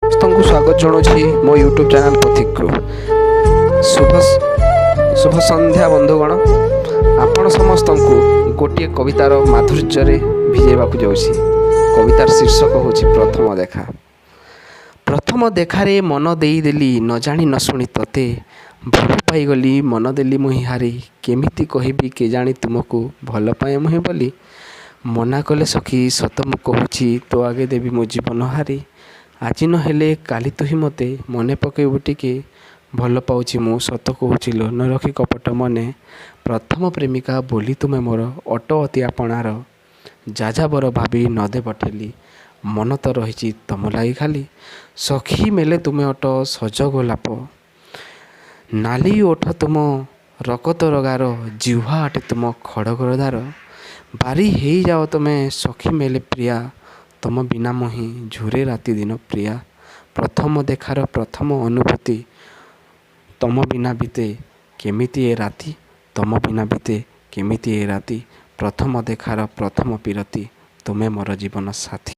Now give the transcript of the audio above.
ସମସ୍ତଙ୍କୁ ସ୍ୱାଗତ ଜଣାଉଛି ମୋ ୟୁଟ୍ୟୁବ୍ ଚ୍ୟାନେଲ୍ ପଥିକରୁ। ଶୁଭ ଶୁଭ ସନ୍ଧ୍ୟା ବନ୍ଧୁଗଣ। ଆପଣ ସମସ୍ତଙ୍କୁ ଗୋଟିଏ କବିତାର ମାଧୁର୍ଯ୍ୟରେ ଭିଜେଇବାକୁ ଯାଉଛି। କବିତାର ଶୀର୍ଷକ ହେଉଛି ପ୍ରଥମ ଦେଖା। ପ୍ରଥମ ଦେଖାରେ ମନ ଦେଇଦେଲି, ନ ଜାଣି ନ ଶୁଣି ତୋତେ ଭଲ ପାଇଗଲି। ମନ ଦେଲି ମୁହିଁ ହାରି, କେମିତି କହିବି କେଜାଣି ତୁମକୁ ଭଲ ପାଏ ମୁହିଁ ବୋଲି। ମନା କଲେ ସଖୀ, ସତ ମୁଁ କହୁଛି, ତୋ ଆଗେ ଦେବି ମୋ ଜୀବନ ହାରି। ଆଜି ନହେଲେ କାଲି ତୁହି ମୋତେ ମନେ ପକେଇବୁ ଟିକେ। ଭଲ ପାଉଛି ମୁଁ ସତ କହୁଛି ଲୋ, ନ ରଖି କପଟ ମନେ। ପ୍ରଥମ ପ୍ରେମିକା ବୋଲି ତୁମେ ମୋର ଅଟ ଅତି ଆପଣାର। ଯାଯାବର ଭାବି ନ ଦେବ ଠେଲି, ମନ ତ ରହିଛି ତମ ଲାଗି ଖାଲି। ସଖୀ ମେଲେ ତୁମେ ଅଟ ସଜ ଗୋଲାପ, ନାଲି ଓଠ ତୁମ ରକତ ରଗାର, ଜିହ୍ୱା ଅଟେ ତୁମ ଖଡ଼ଗର ଧାର। ବାରି ହେଇଯାଅ ତୁମେ ସଖୀ ମେଲେ ପ୍ରିୟା, ତମ ବିନା ମୁହିଁ ଝୁରେ ରାତି ଦିନ ପ୍ରିୟା। ପ୍ରଥମ ଦେଖାର ପ୍ରଥମ ଅନୁଭୂତି, ତମ ବିନା ବିତେ କେମିତି ଏ ରାତି, ତମ ବିନା ବିତେ କେମିତି ଏ ରାତି। ପ୍ରଥମ ଦେଖାର ପ୍ରଥମ ପୀରତି, ତୁମେ ମୋର ଜୀବନ ସାଥୀ।